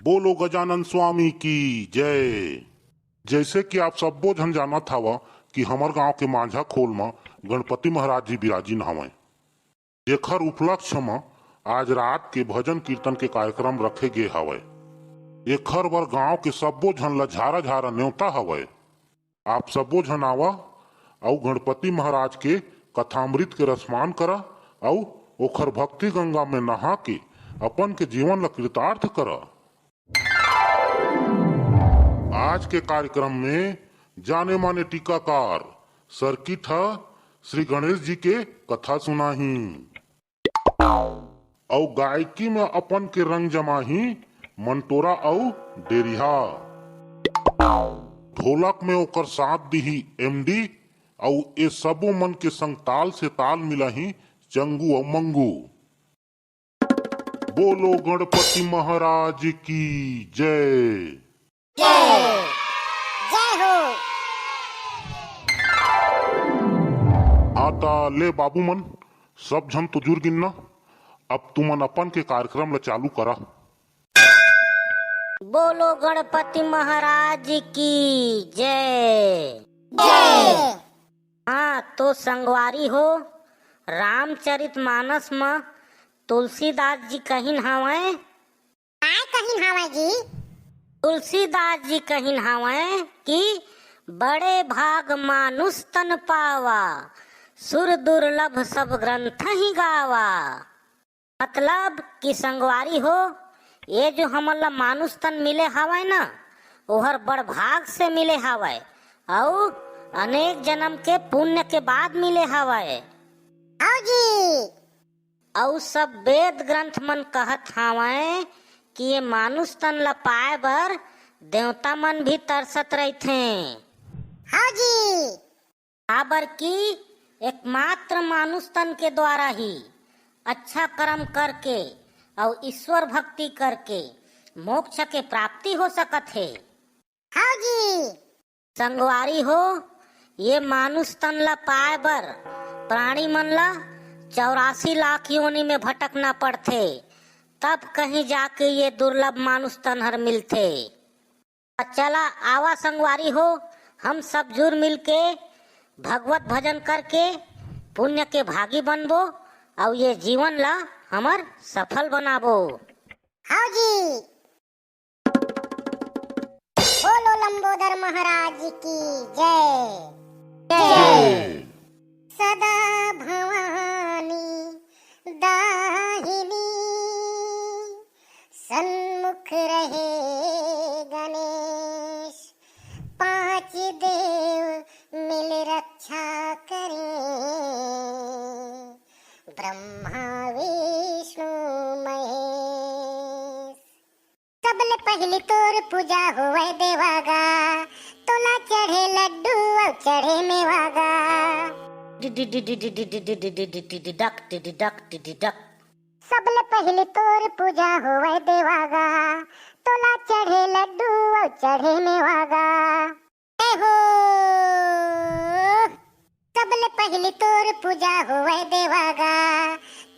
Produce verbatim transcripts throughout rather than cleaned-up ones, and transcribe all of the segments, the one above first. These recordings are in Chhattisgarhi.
बोलो गजानन स्वामी की जय। जैसे कि आप सब्बो झन जानत हवा कि हमर गांव के माझा खोल म गणपति महाराज जी विराजिन हवंय। एखर उपलक्ष्य म आज रात के भजन कीर्तन के कार्यक्रम रखे गे हवय। एखर बर गांव के सब्बो झन ल झारा झारा नेवता हवय। आप सब्बो झन आवा अउ गणपति महाराज के कथामृत के रसमान करा अउ ओखर भक्ति गंगा में नहा के अपन के जीवन ल कृतार्थ करा। आज के कार्यक्रम में जाने माने टीकाकार सर्किट ह श्री गणेश जी के कथा सुनाही अउ गायकी में अपन के रंग जमाही मंटोरा अउ डेरिहा। ढोलक में ओकर साथ दिही एमडी अउ ए सबो मन के संग ताल से ताल मिलाही चंगू अउ मंगू। बोलो गणपति महाराज की जय। जय। जय हो। हाँ ता ले बाबू मन, सब झन तो जुर गिन ना, अब तुमन अपन के कार्यक्रम ला चालू करा। बोलो गणपति महाराज की जय। जय। हाँ तो संगवारी हो, रामचरित मानस म तुलसीदास जी कहिन हवंय। काय कहिन हवंय जी? तुलसीदास जी कहिन हवंय कि बड़े भाग मानुष तन पावा, सुर दुर्लभ सब ग्रंथ ही गावा। मतलब कि संगवारी हो, ये जो हमन ला मानुष तन मिले हवय ना, ओहर बड़ भाग से मिले हवय, अउ अनेक जन्म के पुण्य के बाद मिले हवय। हव जी। अउ सब वेद ग्रंथ मन कहत हवय कि ये मानुष तन ला पाए बर देवता मन भी तरसत रहिथें। हव जी। काबर कि एकमात्र मानुष तन के द्वारा ही अच्छा कर्म करके अउ ईश्वर भक्ति करके मोक्ष के प्राप्ति हो सकत हे। हव जी। संगवारी हो, ये मानुष तन ला पाए बर प्राणी मन ला चौरासी लाख योनि में भटकना पड़थे, तब कहीं जाके ये दुर्लभ मानुष तन हर मिलथे। त चला आवा संगवारी हो, हम सब जुर मिल के भगवत भजन करके पुण्य के भागी बनबो अउ ये जीवन ला हमर सफल बनाबो। हव जी। बोलो लंबोदर महाराज की जय। जय। सदा भवानी दाहिनी सन्मुख रहे गणेश, पांच देव मिल रक्षा करें, ब्रह्मा विष्णु महेश। सबले पहिली तोर पूजा होवय देवा गा, तोला चढ़े लड्डू अउ चढ़े मेवा गा। Duck, duck, duck. सबले पहिली तोर पूजा होवय देवा गा, तोला चढ़े लड्डू अउ चढ़े मेवा गा। ए हो, सबले पहिली तोर पूजा होवय देवा गा,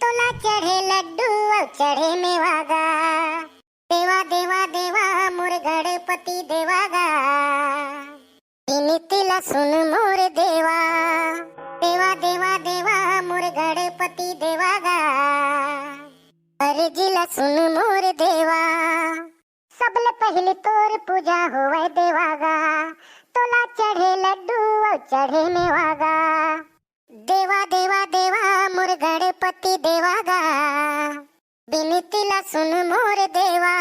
तोला चढ़े लड्डू अउ चढ़े मेवा गा। देवा, देवा, देवा, मोर गणपति देवा गा। बिनती ला सुन मोर देवा, देवा, देवा, देवा, मोर गणपति देवा गा। अरजी ला सुन मोर देवा, सबले पहिली तोर पूजा होवय देवा गा, तोला चढ़े लड्डू अउ चढ़े मेवा गा। देवा, देवा, देवा, मोर गणपति देवा गा। बिनती ला सुन मोर देवा,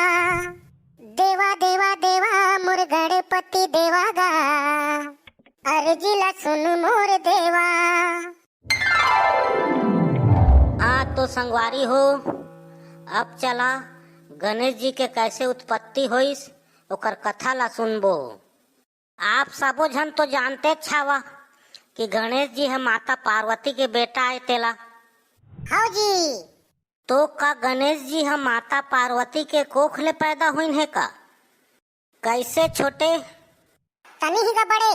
देवा, देवा, देवा, मोर गणपति देवा गा, अरजी ला सुन मोर देवा। हाँ तो संगवारी हो, अब चला गणेश जी के कैसे उत्पत्ति होइस, ओकर कथा ला सुनबो। आप सबो झन तो जानतेच हवा कि गणेश जी ह माता पार्वती के बेटा आय तेला। हव जी। तो का गणेश जी ह माता पार्वती के कोख ले पैदा होइन हे का? कैसे छोटे? तनी ही का बड़े,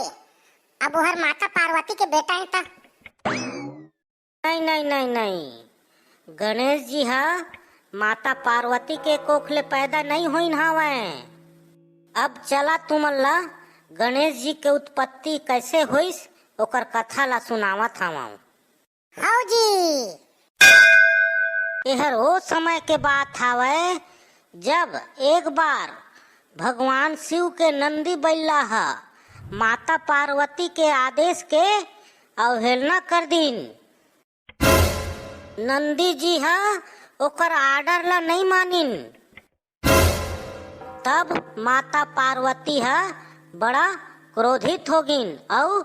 अब ओहर माता पार्वती के बेटा हे ता। नहीं, नहीं, नहीं, नहीं। गणेश जी ह माता पार्वती के कोख ले पैदा नइ होइन हावय। अब चला तुमन ला गणेश जी के उत्पत्ति कैसे होइस, ओकर कथा ला सुनावत हावंव। हव जी। एहर ओ समय के बात हावय, जब एक बार भगवान शिव के नंदी बइला ह माता पार्वती के आदेश के अवहेलना कर दिन। नंदी जी ह ओकर आर्डर ला नइ मानिन। तब माता पार्वती ह बड़ा क्रोधित होगिन अउ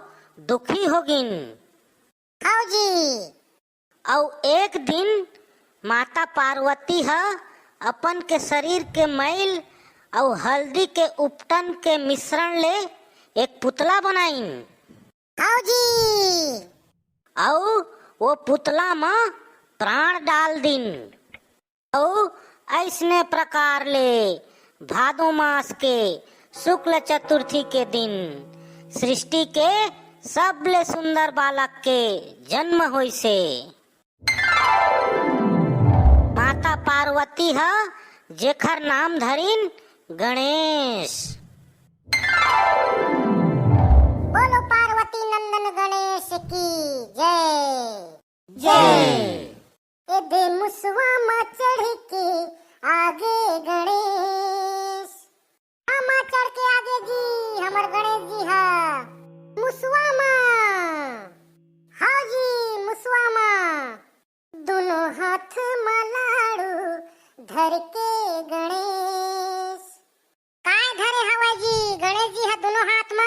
दुखी होगिन। हव जी। अउ एक दिन माता पार्वती ह अपन के शरीर के मैल अउ हल्दी के उपटन के मिश्रण ले एक पुतला बनाइन। हव जी। अउ वो पुतला म प्राण डाल दिन। अउ अइसने प्रकार ले भादो मास के शुक्ल चतुर्थी के दिन सृष्टि के सबले सुंदर बालक के जन्म होइसे। माता पार्वती ह जेखर नाम धरिन गणेश। बोलो पार्वती नंदन गणेश की जय। जय। ए दे मुसवा म चढ़ के आगे गणेश। हाँ, म चढ़ के आगे जी, हमर गणेश जी हा। मुसवा म। हाँ जी, मुसवा म। दोनों हाथ म लाड़ू धर के गणेश। काय धरे हवय जी गणेश जी हा दोनों हाथ म?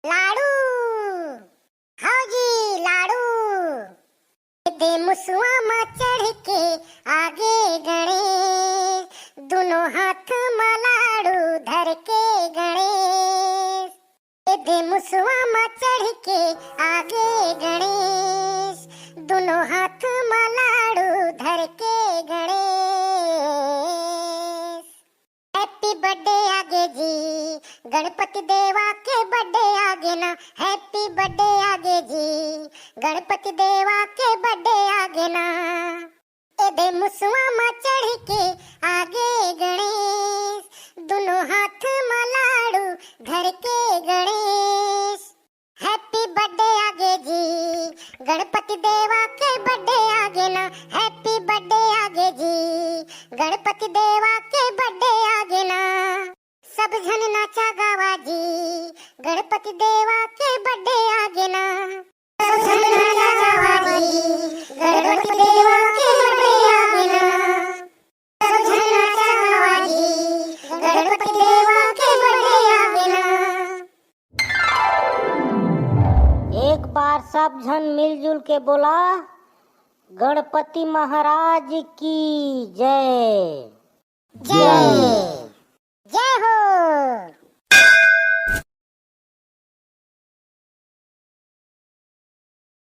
लाड़ू। हव जी, लाड़ू। दे मुसवा म चढ़ के आगे गणेश, दोनों हाथ म लाड़ू धर के गणेश। दे मुसवा म चढ़ के आगे गणेश, दोनों हाथ म लाड़ू धर के गणेश। Happy birthday आगे जी, गणपति देवा के birthday आगे ना। Happy birthday आगे जी, गणपति देवा के birthday आगे ना। ए दे मुसवा म चढ़ के आगे गणेश, दोनों हाथ म लाड़ू धर के गणेश। Happy birthday आगे जी, गणपति देवा के birthday आगे ना। Happy birthday आगे जी, गणपति देवा के birthday आगे ना। सब झन नाचा गावा जी, गणपति देवा के birthday आगे ना। सब झन नाचा गावा जी, गणपति देवा के birthday आगे ना। सब झन नाचा गावा जी, गणपति देवा के birthday आगे ना। एक बार सब झन मिलजुल के बोला, गणपति महाराज की जय। जय।